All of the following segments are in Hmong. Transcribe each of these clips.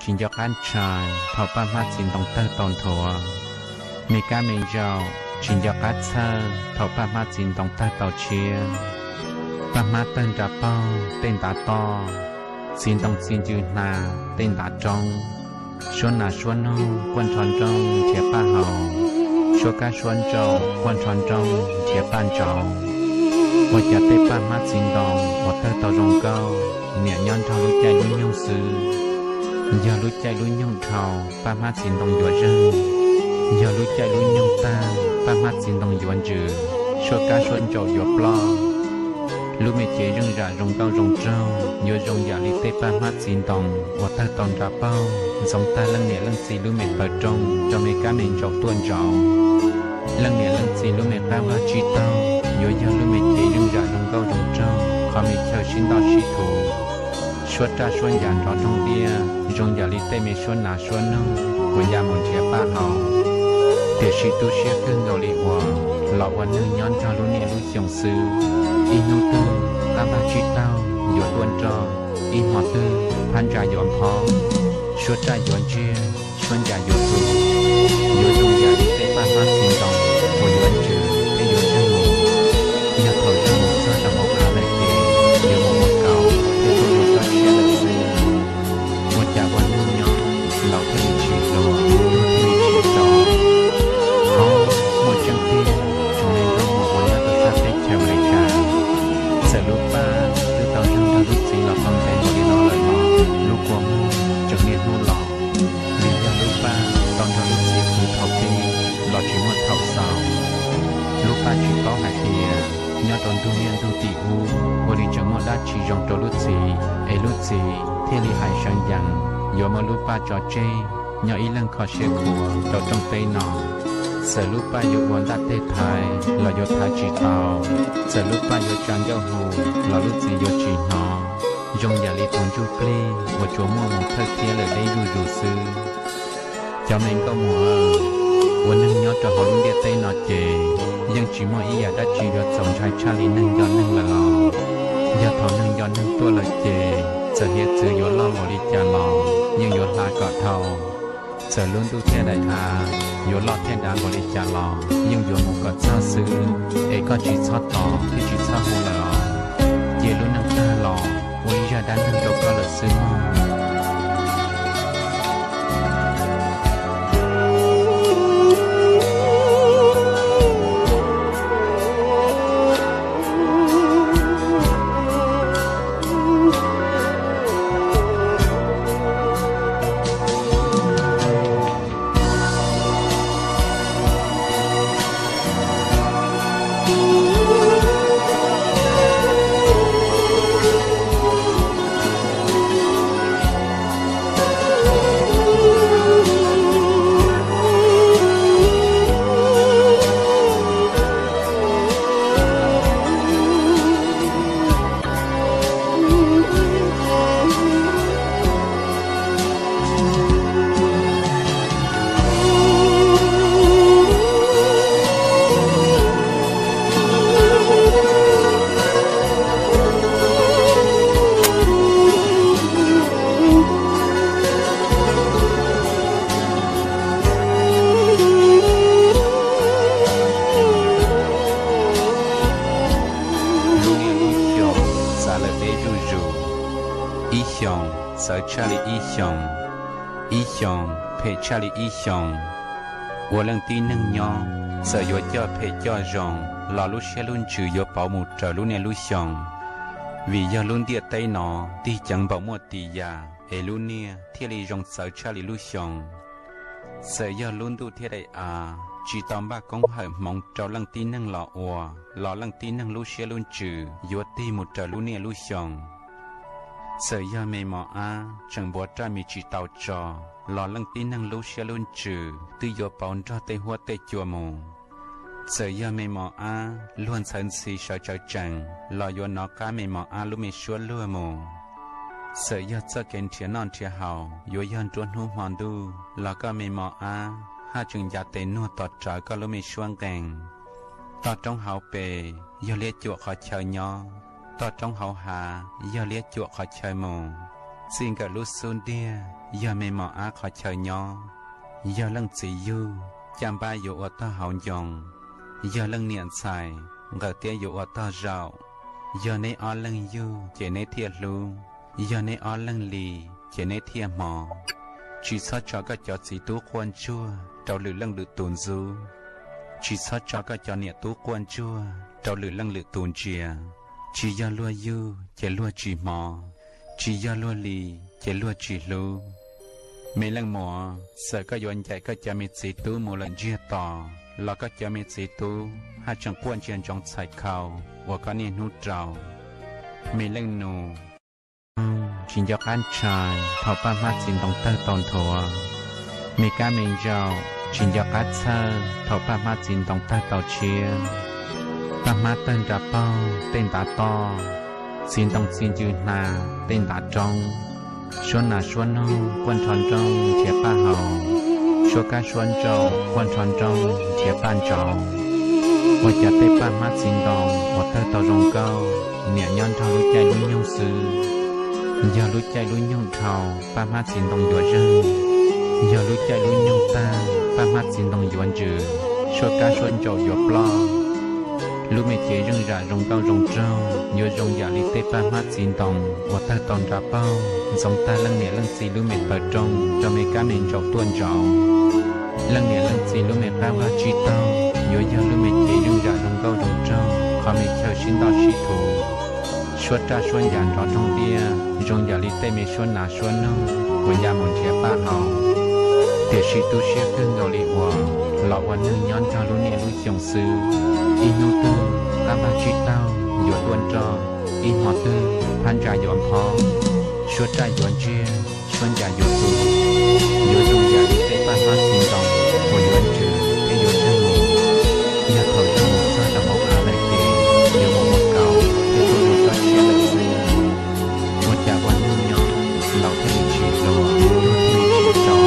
tsis nco qab ntshai thaum paj hmab txiv ntoo tawg tau nthuav. Me kab me ntsaum tsis nco qab txhawj thaum paj hmab txiv ntoo tawg tau tshiab. Paj hmab tawg nra paug tej ntav toj, txiv ntoo txi ncw hna tej ntav roob. Suab nas suab noog quaj nrho nrooj nrhiav paj haus, suab kab suab ntsaum quaj nrho nrooj nrhiav paj ntsauv. Ua cas tej paj hmab txiv ntoo uas tawg tau zoo nkauj niam nyob nrog lub caij lub nyoog xwb. Yog lub caij lub nyoog dhau paj hmab txiv ntoo yuav zeeg, yog lub caij lub nyoog tag paj hmab txiv ntoo yuav ntsws, suab kab suab ntsaum yuav ploj. Lub me cev zeej zam zoo nkauj zoo nraug yuav zoo yam li tej paj hmab txiv ntoo uas tawg tau nra paug ntxoov tag leej niam leej txiv lub me taw rooj rau me kab me ntsaum tuaj ntsaum. Leej niam leej txiv lub me qab vaj tsib taug yuav yog lub me cev zeej zam zoo nkauj zoo nraug qhov me chaw sib ntoj sib thuv, suab raj suab ncav nrov nroog tiaj zoo yam li tej me suab nas suab noog uas ya mus nrhiav paj haus. Tiam sis tu siab kawg nkaus li uas los ua neeg nyob nrog lub niaj lub xyoo xwb, ib hnub twg qab vaj tsib taug yuav tuaj nroj, ib hmo twg phab ntsa yuav nphob, suab raj yuav ntsiag, suab ncav yuav tu, yuav zoo yam li tej paj hmab txiv ntoo uas yuav ntsws thiab yuav zeeg mus. Yog thaum zeeg mus txog rau hauv av lawm ces yuav mus ua kaus thiab tuaj ua tsob tshiab lawm xwb. Ua cas ua neeg nyob laus thiaj li tsis hluas, tuag thiaj li tsis txaus. Ob, muaj tseeb tiag, tsoom me nkauj muam uas nyob rau sab teb chaws Amelikas, txawm lub paj twb tau zeeg nrog lub txiv los tau ntev npaum li no lawm los lub kua muag tseem niaj hnub los, vim yog lub paj tau nrog lub txiv khwv thaum pib los tsis muaj thaum xaus. Lub paj tsis paub hais tias nyob rau ntuj niaj ntuj tim ub ua li tseem muaj dab tsi zoo rau lub txiv es lub txiv thiaj li hais seev yees yuav muab lub paj tso tseg nyob ib leeg kho siab khuav rau rooj teb no. Txawm lub paj yuav ua ntaj teg thaiv los yuav thaiv tsis tau, txawm lub paj yuav tsa ncauj hu los lub txiv yuav tsis hnov, zoo yam li tus ntsuj plig uas tsuas muaj mus thawj thiab lawm deb zuj zus xwb. Cov me nkauj muam, ua neeg nyob rau hauv lub ntiaj teb no ces yeej tsis muaj ib yam dab tsi yuav txaus ntshai tshaj li neeg nco neeg lawm los. Yog thaum neeg nco neeg tuaj lawm ces txawm hiav txwv yuav loj npaum li cas los yeej yuav hla kom dhau. Txawm lub ntuj thiab daim av yuav loj thiab dav npaum li cas los yeej yuav mus kom txog xwb, es koj tsis txhob tos thiab tsis txhob hu lawm os. Cia lub neej tag los ua ib zaj dab neeg rau koj lawm xwb mog. Lub niaj lub xyoo txav lawm deb zuj zus, ib xyoos txawv tshaj li ib xyoos, ib xyoos phem tshaj li ib xyoos. Ua leej tib neeg nyob, txawm yuav coj phem coj zoo los lub siab lub ntsws yuav pauv mus raws lub niaj lub xyoo, vim yog lub ntiaj teb no tig ceev npaum muaj tis yam es lub niaj thiaj li zoo txawv tshaj li lub xyoo. Txawm yog lub ntuj thiab daim av tsis tau npaj koob hawm hmoov rau leej tib neeg los ua, los leej tib neeg lub siab lub ntsws yuav tig mus raws lub niaj lub xyoo. Txawm yog me mos ab tseem npuav raj mis tsis tau tso, los leej tib neeg lub siab lub ntsws twb yuav pauv nrog tej huab tej cua mus. Txawm yog me mos ab luag ntxhawv ntxhi sawv tsawv tsees los yuav nov qab me mos ab lub me suab luag mus. Txawm yog txoj kev nrhiav noj nrhiav haus yuav yog nruab hnub hmo ntuj los koj me mos ab haj tseem ncav tes nuag tos rawv koj lub me suab nqees. Toj roob hauv pes yog liab cuam qhov chaw nyob, toj roob hauv hav yog liab cuam qhov chaw mus. Txij nkawm lub xub ntiag yog me mos av qhov chaw nyob, yog leej txiv yug, caj npab yuav ua tog hauv ncoo, yog leej niam ntxhais, nqawm tiab yuav ua tog zaum, yog neb ob leeg yug ces neb thiaj hlub, yog neb ob leeg li ces neb thiaj hmov. Tsis txhob tso koj cov txiv tub quaj ntsuag rau lwm leej lwm tus ntxub, tsis txhob tso koj cov niam tub quaj ntsuag rau lwm leej lwm tus ntsia. Tsis yog luag yug ces luag tsis hmov, tsis yog luag li ces luag tsis hlub. Me leej muam, txawm koj yuav ncaim koj cov me txiv tub mus lawm ntsiag to los koj cov me txiv tub haj tseem quaj ntsia ntsoov txhais khau uas koj niaj hnub rau. Me leej nus, tsis nco qab ntshai thaum paj hmab txiv ntoo tawg tau nthuav. Me kab me ntsaum, tsis nco qab txhawj thaum paj hmab txiv ntoo tawg tau tshiab. Paj hmab tawg nra paug tej ntav toj, txiv ntoo txi ncw hna tej ntav roob. Suab nas suab noog quaj nrho nroog nrhiav paj haus, suab kab suab ntsaum quaj nrho nroog nrhiav paj ntsauv. Ua cas tej paj hmab txiv ntoo uas tawg tau zoo nkauj niam nyob nrog lub caij lub nyoog xwb. Yog lub caij lub nyoog dhau, paj hmab txiv ntoo yuav zeeg. Yog lub caij lub nyoog tag, paj hmab txiv ntoo yuav ntsws, suab kab suab ntsaum yuav ploj. Lub me cev zeej zam zoo nkauj zoo nraug yuav zoo yam li tej paj hmab txiv ntoo uas tawg tau nra paug ntxoov tag leej niam leej txiv lub me taw rooj rau me kab me ntsaum tuaj ntsaum. Leej niam leej txiv lub me qab vaj tsib taug yuav yog lub me cev zeej zam zoo nkauj zoo nraug qhov me chaw sib ntoj sib thuv. Suab raj suab ncas nrov roog diaj zoo yam li tej me suab nas suab noog uas ya mus nrhiav paj haus. Tiam sis tu siab kawg nkaus li uas los ua neeg nyob nrog lub niaj lub xyoo xwb. Ib hnub twg qab vaj tsib taug yuav tuaj nroj, ib hmo twg phab ntsa yuav nphob, suab raj yuav ntsiag, suab ncas yuav tu, yuav zoo yam li tej paj hmab txiv ntoo uas yuav ntsws thiab yuav zeeg mus. Yog thaum zeeg mus txog rau hauv av lawm ces yuav mus ua kaus thiab tuaj rau tsob tshiab lawm xwb. Ua cas ua neeg nyob laus thiaj li tsis hluas, tuag thiaj li tsis tso.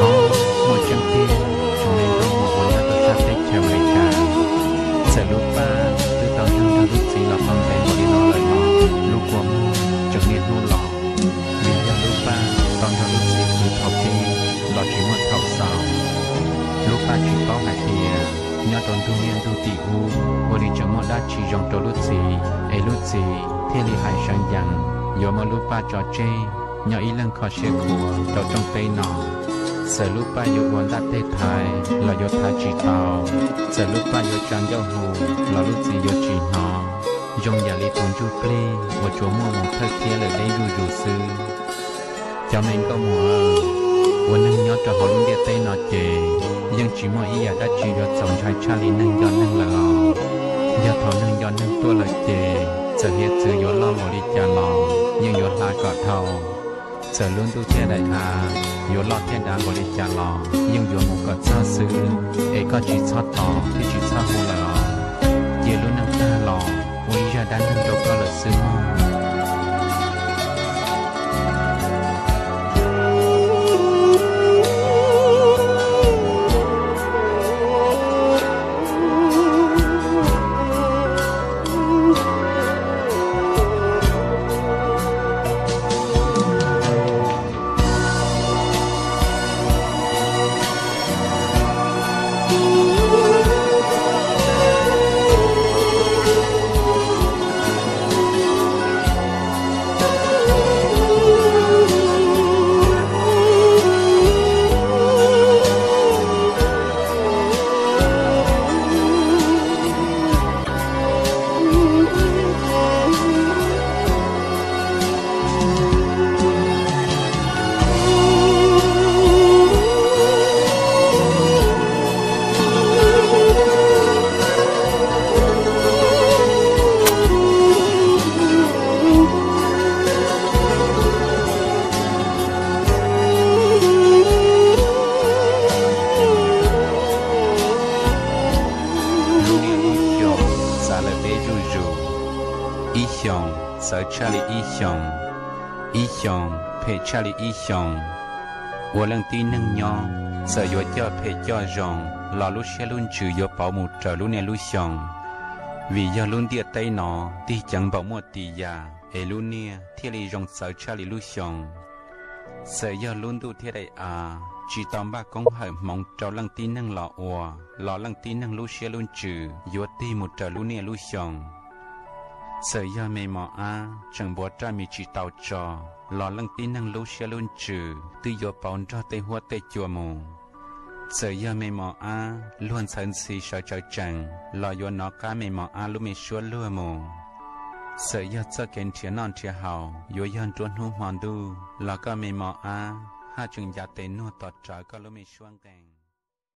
Ob, muaj tseeb tiag, tsoom me nkauj muam uas nyob rau sab teb chaws Amelikas, txawm lub paj twb tau zeeg nrog lub txiv los tau ntev npaum li no lawm los lub kua muag tseem niaj hnub los. Vim yog lub paj tau nrog lub txiv khwv thaum pib los tsis muaj thaum xaus. Lub paj tsis paub hais tias nyob rau ntug niaj ntug tim ub ua li tseem muaj dab tsi zoo rau lub txiv es lub txiv thiaj li hais seev yees yuav muab lub paj tso tseg nyob ib leeg kho siab khuav rau rooj teb no. Txawm lub paj yuav ua ntaj teg thaiv los yuav thaiv tsis tau, txawm lub paj yuav tsa ncauj hu los lub txiv yuav tsis hnov, zoo yam li tus ntsuj plig uas tsuas muaj mus thawj thiab lawm deb zuj zus xwb. Cov me nkauj muam, ua neeg nyob rau hauv lub ntiaj teb no ces yeej tsis muaj ib yam dab tsi yuav txaus ntshai tshaj li neeg nco neeg lawm os. Yog thaum neeg nco neeg tuaj lawm ces txawm hiav txwv yuav loj npaum li cas los yeej yuav hla kom dhau. Txawm lub ntuj thiab daim av yuav loj thiab dav npaum li cas los yeej yuav mus kom txog xwb, es koj tsis txhob tos thiab tsis txhob hu lawm os. Cia lub neej tag los ua ib zaj dab neeg rau koj lawm xwb mog. Lub niaj lub xyoo xav lawm deb zuj zus. Ib xyoos txawv tshaj li ib xyoos, ib xyoos phem tshaj li ib xyoos. Ua leej tib neeg nyob, txawm yuav coj phem coj zoo los lub siab lub ntsws yuav pauv mus raws lub niaj lub xyoo. Vim yog lub ntiaj teb no tig ceev npaum muaj tis yam es lub niaj thiaj li zoo txawv tshaj li lub xyoo. Txawm yog lub ntuj thiab daim av tsis tau npaj koob hawm hmoov rau leej tib neeg los ua, los leej tib neeg lub siab lub ntsws yuav tig mus raws lub niaj lub xyoo. Txawm yog me mos ab tseem npuav raj mis tsis tau tso, los leej tib neeg lub siab lub ntsws twb yuav pauv nrog tej huab tej cua mus. Txawm yog me mos ab luag ntxhawv ntxhi sawv tsawv tsees, los yuav nov qab me mos ab lub me suab luag mus. Txawm yog txoj kev nrhiav noj nrhiav haus yuav yog nruab hnub hmo ntuj, los koj me mos ab haj tseem ncav tes nuag tos rawv koj lub me suab nqee.